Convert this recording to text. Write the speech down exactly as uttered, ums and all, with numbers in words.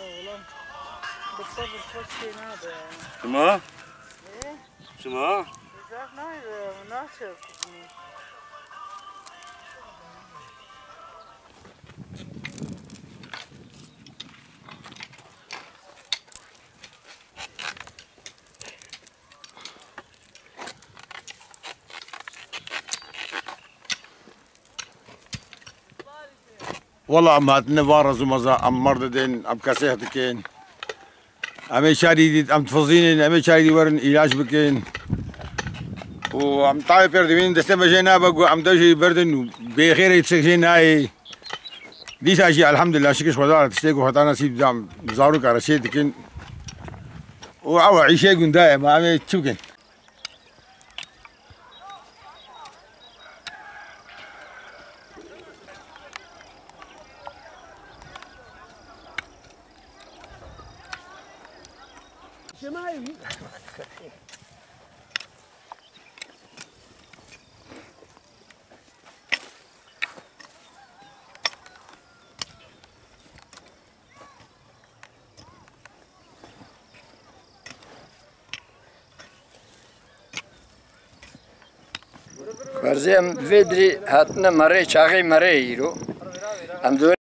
Oğlum, bıksa bıksa şey nerede ya? Şima? E? Şima? Güzel nerede? Nasıl? Wela em hatine van rezûmeza, em mir didin, em kesêh dikin. Em ê şerî dît, em difizînin, em ê şerî dî werin îlaç bikin. Û em tayê pêr dibînin, destê me jê nabe ku em de jî berdin û bêxêrê tiştek jê nayê. Dîsa jî elhamdulillah, şikir ji Xweda re tiştê ku heta nesîb da em zaroka re çê dikin. Û ew e, îşê gunda ye, ma em ê çi bikin? Xwerzê em vê dirê hatine merê, çaxê merê îro. Em di